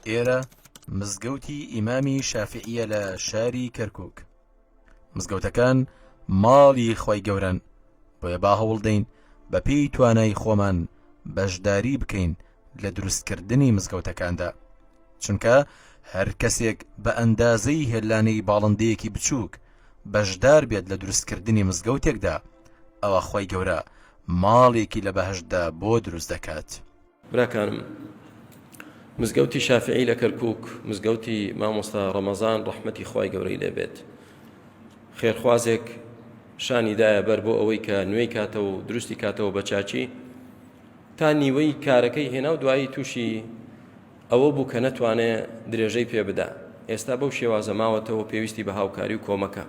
ئێرە مزگەوتی ئیمامی شافعیە لە شاری کەرکک مزگەوتەکان ماڵی خی گەورەن بۆیە با هەوڵدەین بە پێی توانای خۆمان بەشداری بکەین لە دروستکردنی مزگەوتەکاندا چونکە هەر کەسێک بە ئەندازەی هێلانەی باڵندەیەکی بچووک بەشدار بێت لە دروستکردنی مزگەوتێکدا ئەوە خی گەورە ماڵێکی لە بەهشتدا بۆ دروست دەکات. براکانم مزگەوتی شافعی لە کەرکک مزگەوتی مامۆستا ڕەمەزان ڕەحمەتی خوای گەورەی لێبێت خێرخوازێک شانی دایە بەر بۆ ئەوەی کە نوێی کاتەوە و دروستی کاتەوە بە چاچی تا نیوەی کارەکەی هێنا و دوایی تووشی ئەوە بوو کە نەتوانێ درێژەی پێ بدا ئێستا بەو شێوازە ماوەتەوە پێویستی بە هاوکاری و کۆمەکە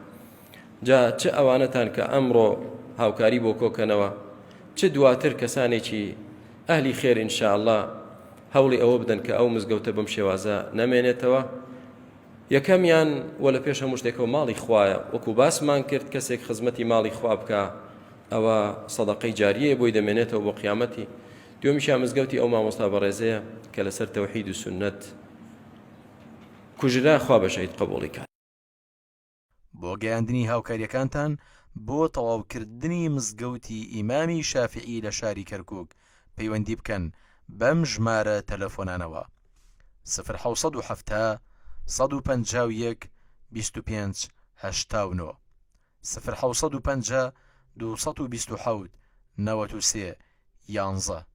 جا چ ئەوانەتان کە ئەمڕۆ هاوکاری بۆ کۆکەنەوە چ دواتر کەسانێکی ئەهلی خێر ان شاء اللە هەوڵی ئەوە بدەن کە ئەو مزگەوتە بەم شێوازە نەمێنێتەوە یەکەمیان وە لە پێش هەموو شتێکەوە ماڵی خوایە وەکو باسمان کرد کەسێک خزمەتی ماڵی خوا بکە ئەوە سەدەقەی جاریەیە بۆی دەمێنێتەوە بۆ قیامەتی دومیشان مزگەوتی ئەو مامۆستا بەڕێزەیە کە لەسەر تەوحید و سنت کوژرا خوا بە شەهید قبوڵی کات. بۆ گەیاندنی هاوکاریەکانتان بۆ تەواوکردنی مزگەوتی ئیمامی شافیعی لە شاری کەرکوک پەیوەندی بکەن بەم ژمارە تەلەفۆنانەوە، سفر 770 151 25 89 سفر 750 227 93 11.